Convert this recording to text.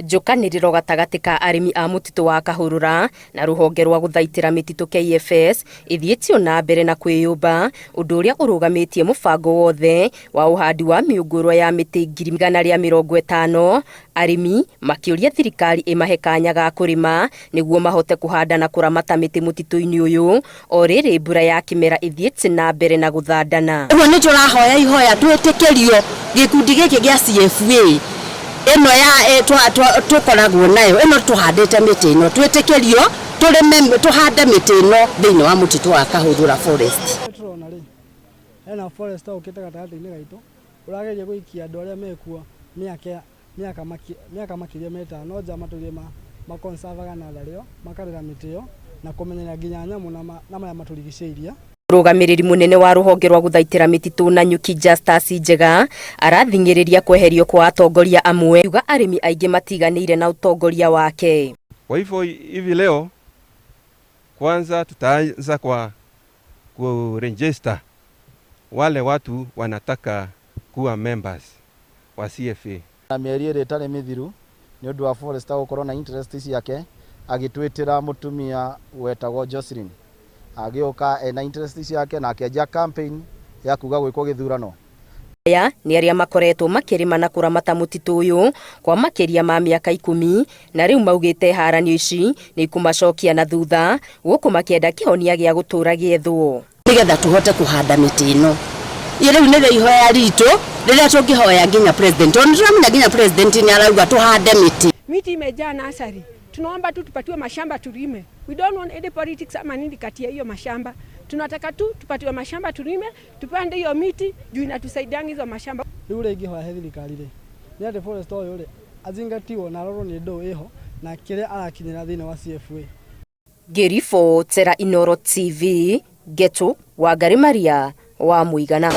Njũkanĩrĩro gatagatĩ ka arĩmi a mũtitũ wa Kahũrũra na rũhonge rwa gũthaitĩra mĩtitũ KFS ĩthiĩtio na mbere na kwĩyũmba, ũndũ ũrĩa ũrũgamĩtie mũbango wothe wa ũhandi wa mĩũngũrwa ya mĩtĩ 150,000, arĩmi makĩũria thirikari ĩmahe kanya ga kũrĩma nĩguo mahote kũhanda na kũramata mĩtĩ mũtitũ-inĩ ũyũ o rĩrĩ mbura ya kĩmera ĩthiĩte na mbere na gũthandana. Ũguo nĩ tũrahoya ihoya twĩtĩkĩrio gĩkundi gĩkĩ gĩa CFA ĩno ya tũkoragwo nayo ĩno tũhandĩte mĩtĩ ĩno twĩtĩkĩrio tũrĩme tũhande mĩtĩ ĩno thĩinĩ wa mũtitũ wa Kahũrũra Forest. Tũrona rĩ hena forester ũkĩte gatagatĩ-inĩ gaitũ ũrageria gũikia andũ arĩa mekuo mĩaka mĩaka mĩaka makĩria ma ĩtano nja matũire makonservaga natharĩ ĩyo, makarera mĩtĩ ĩyo na kũmenyerera nginya nyamũ na marĩa matũrigicĩirie. Mũrũgamĩrĩri mũnene wa rũhonge rwa gũthaitĩra mĩtitũ Nanyuki Justus Njega arathing'ĩrĩria kweherio kwa atongoria amwe akiuga arĩmi aingĩ matiganĩire na ũtongoria wake. Kwa hivyo hivi leo kwanza tutaanza kwa kuregister wale watu wanataka kuwa members wa CFA. Na mĩeri ĩrĩ ĩtarĩ mĩthiru nĩ ũndũ wa forester gũkorwo na interest ciake agĩtwĩtĩra mũtumia wetagwo Jocelyn agĩũka ena interest ciake na akĩanjia campaign ya kuga gwĩkwo gĩthurano. Aya nĩ arĩa makoretwo makĩrĩma na kũramata mũtitũ ũyũ kwa makĩria ma mĩaka 10 na rĩu maugĩte haranio ici nĩ ikũmacokia na thutha gũkũ makĩenda kĩhonia gĩa gũtũũra gĩethwo. Nĩgetha tũhote kũhanda mĩtĩ ĩno. Rĩu nĩrĩo ihoya ritũ rĩrĩa tũngĩhoya nginya president, tondũ nĩtũramenya nginya president nĩ arauga tũhande mĩtĩ. Miti imejaa nursery. Tunaomba tu tupatiwe mashamba tulime. We don't want any politics ama nini kati ya hiyo mashamba. Tunataka tu tupatiwe mashamba tulime, tupande hiyo miti juu inatusaidianga hizo mashamba. Rĩu ũrĩa ingĩhoya he thirikari rĩ nĩ atĩ forester ũyũ rĩ azingatiwo na arorwo nĩ ndũ ĩho na kĩrĩa arakinyĩra thĩinĩ wa CFA. Ngĩribotera Inooro TV, Getu Wangari Maria wa Mũigana.